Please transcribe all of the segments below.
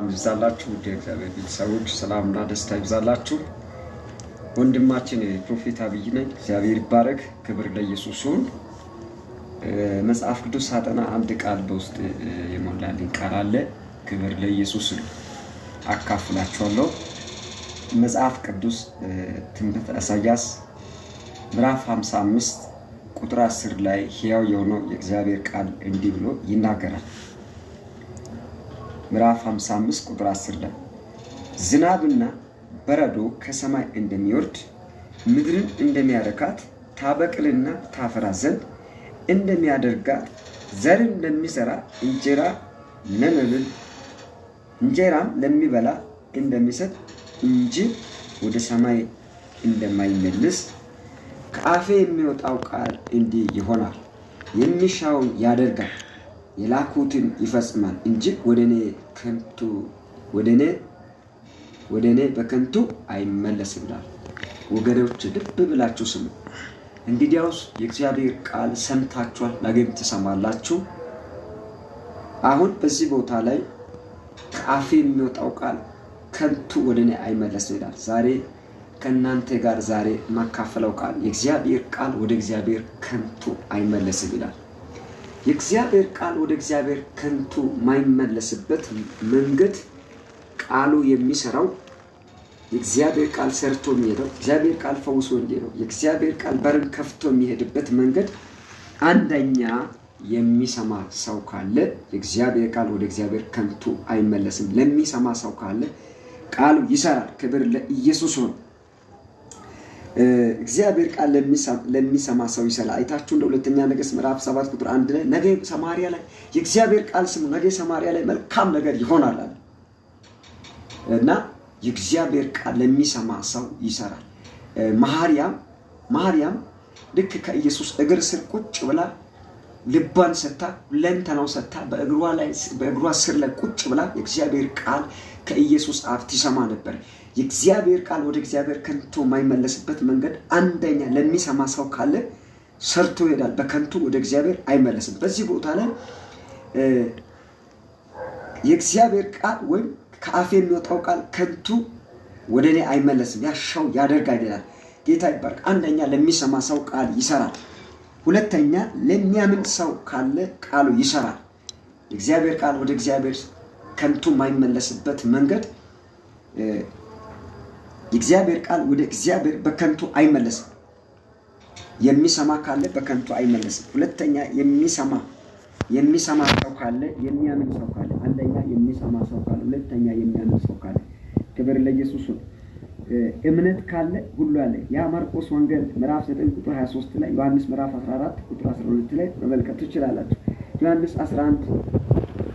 ይብዛላችሁ ውድ የእግዚአብሔር ቤተሰቦች፣ ሰላምና ደስታ ይብዛላችሁ። ወንድማችን prophet አብይ ነኝ። እግዚአብሔር ይባረክ። ክብር ለኢየሱስ ይሁን። መጽሐፍ ቅዱስ ሳጠና አንድ ቃል በውስጥ የሞላልኝ ቃል አለ። ክብር ለኢየሱስ ይሁን። አካፍላችኋለሁ። መጽሐፍ ቅዱስ ትንቢተ ኢሳይያስ ምዕራፍ 55 ቁጥር 10 ላይ ሕያው የሆነው የእግዚአብሔር ቃል እንዲህ ብሎ ይናገራል። ምዕራፍ 55 ቁጥር 10 ላይ ዝናብና በረዶ ከሰማይ እንደሚወርድ ምድርን እንደሚያረካት ታበቅልና ታፈራ ዘንድ እንደሚያደርጋት ዘርን ለሚዘራ እንጀራ ለመብል እንጀራም ለሚበላ እንደሚሰጥ እንጂ ወደ ሰማይ እንደማይመልስ ከአፌ የሚወጣው ቃል እንዲህ ይሆናል። የሚሻውን ያደርጋል፣ የላኩትን ይፈጽማል እንጂ ወደ እኔ በከንቱ አይመለስም ይላል። ወገኖች ልብ ብላችሁ ስሙ። እንግዲያውስ የእግዚአብሔር ቃል ሰምታችኋል፣ ነገም ትሰማላችሁ። አሁን በዚህ ቦታ ላይ ከአፌ የሚወጣው ቃል ከንቱ ወደ እኔ አይመለስም ይላል። ዛሬ ከእናንተ ጋር ዛሬ የማካፈለው ቃል የእግዚአብሔር ቃል ወደ እግዚአብሔር ከንቱ አይመለስም ይላል። የእግዚአብሔር ቃል ወደ እግዚአብሔር ከንቱ የማይመለስበት መንገድ ቃሉ የሚሰራው የእግዚአብሔር ቃል ሰርቶ የሚሄደው፣ እግዚአብሔር ቃል ፈውሶ የሚሄደው፣ የእግዚአብሔር ቃል በርን ከፍቶ የሚሄድበት መንገድ አንደኛ የሚሰማ ሰው ካለ የእግዚአብሔር ቃል ወደ እግዚአብሔር ከንቱ አይመለስም። ለሚሰማ ሰው ካለ ቃሉ ይሰራል። ክብር ለኢየሱስ ይሁን። እግዚአብሔር ቃል ለሚሰማ ሰው ይሰራል። አይታችሁ እንደ ሁለተኛ ነገሥት ምዕራፍ 7 ቁጥር 1 ላይ ነገ ሰማሪያ ላይ የእግዚአብሔር ቃል ስሙ፣ ነገ ሰማሪያ ላይ መልካም ነገር ይሆናል አለ እና የእግዚአብሔር ቃል ለሚሰማ ሰው ይሰራል። ማርያም ልክ ከኢየሱስ እግር ስር ቁጭ ብላ ልቧን ሰታ ሁለንተናው ሰታ በእግሯ ስር ላይ ቁጭ ብላ የእግዚአብሔር ቃል ከኢየሱስ አፍ ትሰማ ነበር። የእግዚአብሔር ቃል ወደ እግዚአብሔር ከንቱ የማይመለስበት መንገድ አንደኛ ለሚሰማ ሰው ካለ ሰርቶ ይሄዳል፣ በከንቱ ወደ እግዚአብሔር አይመለስም። በዚህ ቦታ ላይ የእግዚአብሔር ቃል ወይም ከአፌ የሚወጣው ቃል ከንቱ ወደ እኔ አይመለስም፣ ያሻው ያደርጋል ይላል። ጌታ ይባርክ። አንደኛ ለሚሰማ ሰው ቃል ይሰራል። ሁለተኛ ለሚያምን ሰው ካለ ቃሉ ይሰራል። የእግዚአብሔር ቃል ወደ እግዚአብሔር ከንቱ የማይመለስበት መንገድ የእግዚአብሔር ቃል ወደ እግዚአብሔር በከንቱ አይመለስም። የሚሰማ ካለ በከንቱ አይመለስም። ሁለተኛ የሚሰማ ሰው ካለ፣ የሚያምን ሰው ካለ፣ አንደኛ የሚሰማ ሰው ካለ፣ ሁለተኛ የሚያምን ሰው ካለ፣ ክብር ለኢየሱስ ይሁን። እምነት ካለ ሁሉ አለ። ያ ማርቆስ ወንጌል ምዕራፍ 9 ቁጥር 23 ላይ፣ ዮሐንስ ምዕራፍ 14 ቁጥር 12 ላይ መመልከት ትችላላችሁ። ዮሐንስ 11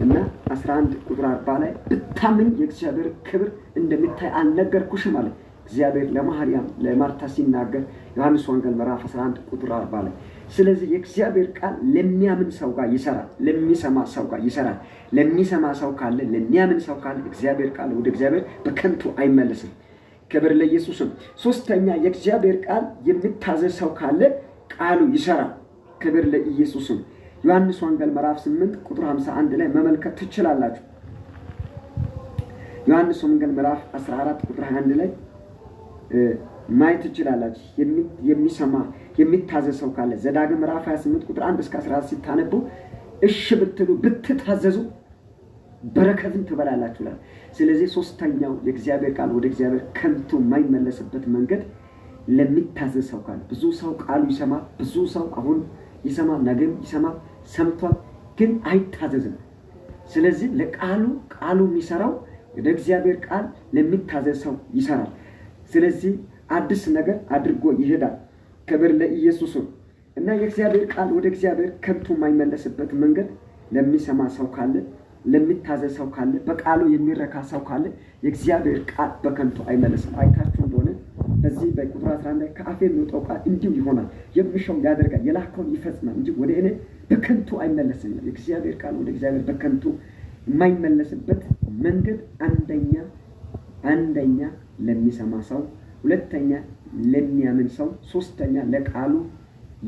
እና 11 ቁጥር 40 ላይ ብታምን የእግዚአብሔር ክብር እንደሚታይ አልነገርኩሽም አለ። እግዚአብሔር ለማርያም ለማርታ ሲናገር ዮሐንስ ወንጌል ምዕራፍ 11 ቁጥር 40 ላይ። ስለዚህ የእግዚአብሔር ቃል ለሚያምን ሰው ጋር ይሰራል። ለሚሰማ ሰው ጋር ይሰራል። ለሚሰማ ሰው ካለ፣ ለሚያምን ሰው ካለ እግዚአብሔር ቃል ወደ እግዚአብሔር በከንቱ አይመለስም። ክብር ለኢየሱስም። ሶስተኛ የእግዚአብሔር ቃል የሚታዘዝ ሰው ካለ ቃሉ ይሰራል። ክብር ለኢየሱስም። ዮሐንስ ወንጌል ምዕራፍ 8 ቁጥር 51 ላይ መመልከት ትችላላችሁ። ዮሐንስ ወንጌል ምዕራፍ 14 ቁጥር 21 ላይ ማየት ትችላላችሁ። የሚሰማ የሚታዘዝ ሰው ካለ ዘዳግም ምዕራፍ 28 ቁጥር 1 እስከ 14 ሲታነቡ እሺ ብትሉ ብትታዘዙ በረከትን ትበላላችሁ ይላል። ስለዚህ ሶስተኛው የእግዚአብሔር ቃል ወደ እግዚአብሔር ከንቱ የማይመለስበት መንገድ ለሚታዘዝ ሰው ካለ፣ ብዙ ሰው ቃሉ ይሰማል። ብዙ ሰው አሁን ይሰማል፣ ነገም ይሰማል፣ ሰምቷል፣ ግን አይታዘዝም። ስለዚህ ለቃሉ ቃሉ የሚሰራው ወደ እግዚአብሔር ቃል ለሚታዘዝ ሰው ይሰራል። ስለዚህ አዲስ ነገር አድርጎ ይሄዳል። ክብር ለኢየሱስ እና የእግዚአብሔር ቃል ወደ እግዚአብሔር ከንቱ የማይመለስበት መንገድ ለሚሰማ ሰው ካለ፣ ለሚታዘዝ ሰው ካለ፣ በቃሉ የሚረካ ሰው ካለ የእግዚአብሔር ቃል በከንቱ አይመለስም። አይታችሁ እንደሆነ በዚህ በቁጥር 11 ላይ ከአፌ የሚወጣው ቃል እንዲሁ ይሆናል፣ የሚሻው ያደርጋል፣ የላከውን ይፈጽማል እንጂ ወደ እኔ በከንቱ አይመለስም። የእግዚአብሔር ቃል ወደ እግዚአብሔር በከንቱ የማይመለስበት መንገድ አንደኛ ለሚሰማ ሰው፣ ሁለተኛ ለሚያምን ሰው፣ ሶስተኛ ለቃሉ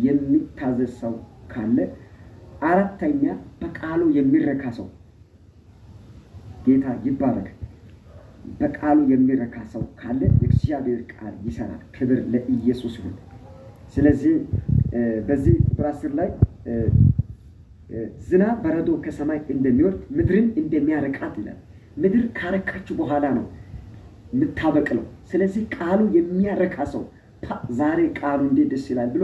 የሚታዘዝ ሰው ካለ፣ አራተኛ በቃሉ የሚረካ ሰው። ጌታ ይባረክ። በቃሉ የሚረካ ሰው ካለ የእግዚአብሔር ቃል ይሰራል። ክብር ለኢየሱስ ይሁን። ስለዚህ በዚህ ቁጥር 10 ላይ ዝናብ በረዶ ከሰማይ እንደሚወርድ ምድርን እንደሚያረካት ይላል። ምድር ካረካችሁ በኋላ ነው የምታበቅለው። ስለዚህ ቃሉ የሚያረካ ሰው ዛሬ ቃሉ እንዴት ደስ ይላል ብሎ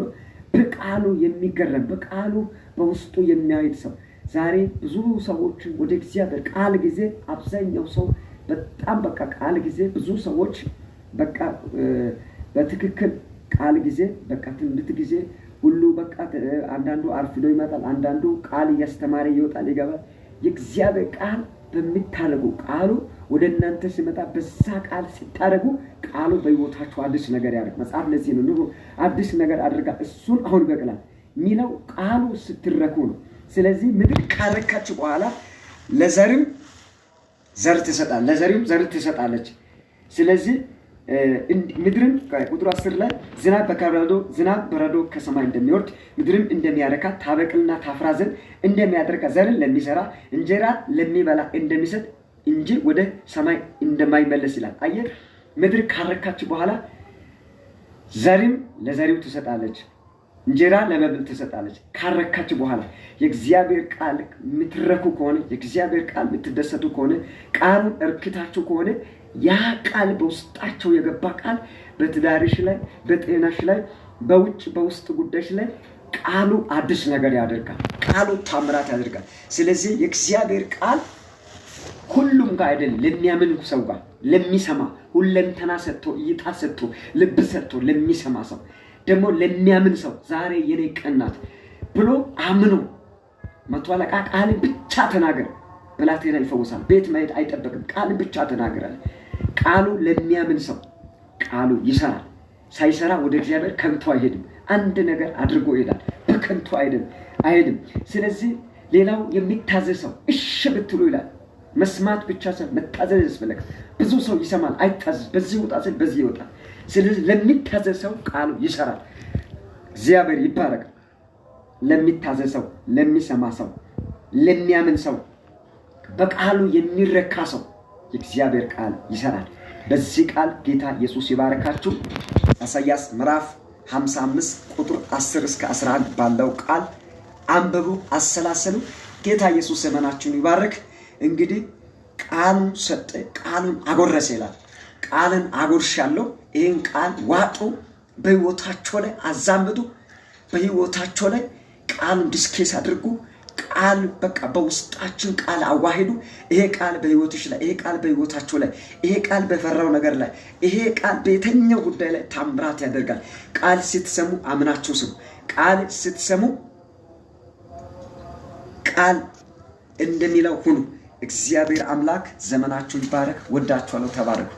በቃሉ የሚገረም፣ በቃሉ በውስጡ የሚያሄድ ሰው፣ ዛሬ ብዙ ሰዎች ወደ እግዚአብሔር ቃል ጊዜ አብዛኛው ሰው በጣም በቃ ቃል ጊዜ ብዙ ሰዎች በቃ በትክክል ቃል ጊዜ በቃ ትንቢት ጊዜ ሁሉ በቃ አንዳንዱ አርፍዶ ይመጣል፣ አንዳንዱ ቃል እያስተማረ ይወጣል ይገባል። የእግዚአብሔር ቃል በሚታረጉ ቃሉ ወደ እናንተ ሲመጣ በዛ ቃል ሲታረጉ ቃሉ በሕይወታችሁ አዲስ ነገር ያደርግ። መጽሐፍ ለዚህ ነው ኑሮ አዲስ ነገር አድርጋ እሱን አሁን ይበቅላል የሚለው፣ ቃሉ ስትረኩ ነው። ስለዚህ ምድር ካረካችሁ በኋላ ለዘርም ዘር ትሰጣል፣ ለዘሪም ዘር ትሰጣለች። ስለዚህ ምድርም ቁጥር 10 ላይ ዝናብ በረዶ ከሰማይ እንደሚወርድ ምድርም እንደሚያረካ ታበቅልና ታፍራ ዘንድ እንደሚያደርጋ ዘርን ለሚሰራ እንጀራ ለሚበላ እንደሚሰጥ እንጂ ወደ ሰማይ እንደማይመለስ ይላል። አየህ፣ ምድር ካረካች በኋላ ዘርም ለዘሪው ትሰጣለች፣ እንጀራ ለመብል ትሰጣለች። ካረካች በኋላ የእግዚአብሔር ቃል የምትረኩ ከሆነ፣ የእግዚአብሔር ቃል የምትደሰቱ ከሆነ፣ ቃሉን እርክታችሁ ከሆነ፣ ያ ቃል በውስጣቸው የገባ ቃል በትዳርሽ ላይ፣ በጤናሽ ላይ፣ በውጭ በውስጥ ጉዳይሽ ላይ ቃሉ አዲስ ነገር ያደርጋል። ቃሉ ታምራት ያደርጋል። ስለዚህ የእግዚአብሔር ቃል ሁሉም ጋር አይደለም፣ ለሚያምን ሰው ጋር፣ ለሚሰማ፣ ሁለንተና ሰጥቶ፣ እይታ ሰጥቶ፣ ልብ ሰጥቶ ለሚሰማ ሰው፣ ደግሞ ለሚያምን ሰው፣ ዛሬ የኔ ቀን ናት ብሎ አምኖ፣ መቶ አለቃ ቃልን ብቻ ተናገር ብላቴና ይፈወሳል። ቤት መሄድ አይጠበቅም። ቃልን ብቻ ተናገራል። ቃሉ ለሚያምን ሰው ቃሉ ይሰራል። ሳይሰራ ወደ እግዚአብሔር ከንቱ አይሄድም። አንድ ነገር አድርጎ ይሄዳል። በከንቱ አይሄድም። ስለዚህ ሌላው የሚታዘዝ ሰው እሺ ብትሉ ይላል። መስማት ብቻ ሳይሆን መታዘዝ ያስፈልጋል። ብዙ ሰው ይሰማል፣ አይታዘዝ። በዚህ ውጣ ስል በዚህ ይወጣል። ስለዚህ ለሚታዘዝ ሰው ቃሉ ይሰራል። እግዚአብሔር ይባረክ። ለሚታዘዝ ሰው፣ ለሚሰማ ሰው፣ ለሚያምን ሰው፣ በቃሉ የሚረካ ሰው የእግዚአብሔር ቃል ይሰራል። በዚህ ቃል ጌታ ኢየሱስ ይባረካችሁ። ኢሳይያስ ምዕራፍ 55 ቁጥር 10 እስከ 11 ባለው ቃል አንብቡ፣ አሰላሰሉ። ጌታ ኢየሱስ ዘመናችሁን ይባርክ። እንግዲህ ቃሉን ሰጠ፣ ቃሉን አጎረሰ ይላል። ቃልን አጎርሻለሁ። ይህን ቃል ዋጡ፣ በሕይወታቸው ላይ አዛምዱ፣ በሕይወታቸው ላይ ቃሉን discuss አድርጉ። ቃል በቃ በውስጣችን ቃል አዋሂዱ። ይሄ ቃል በሕይወትሽ ላይ፣ ይሄ ቃል በሕይወታቸው ላይ፣ ይሄ ቃል በፈራው ነገር ላይ፣ ይሄ ቃል በየትኛው ጉዳይ ላይ ታምራት ያደርጋል። ቃል ስትሰሙ አምናችሁ ስሙ። ቃል ስትሰሙ ቃል እንደሚለው ሁኑ። እግዚአብሔር አምላክ ዘመናችሁ ይባረክ። ወዳችኋለሁ። ተባረኩ።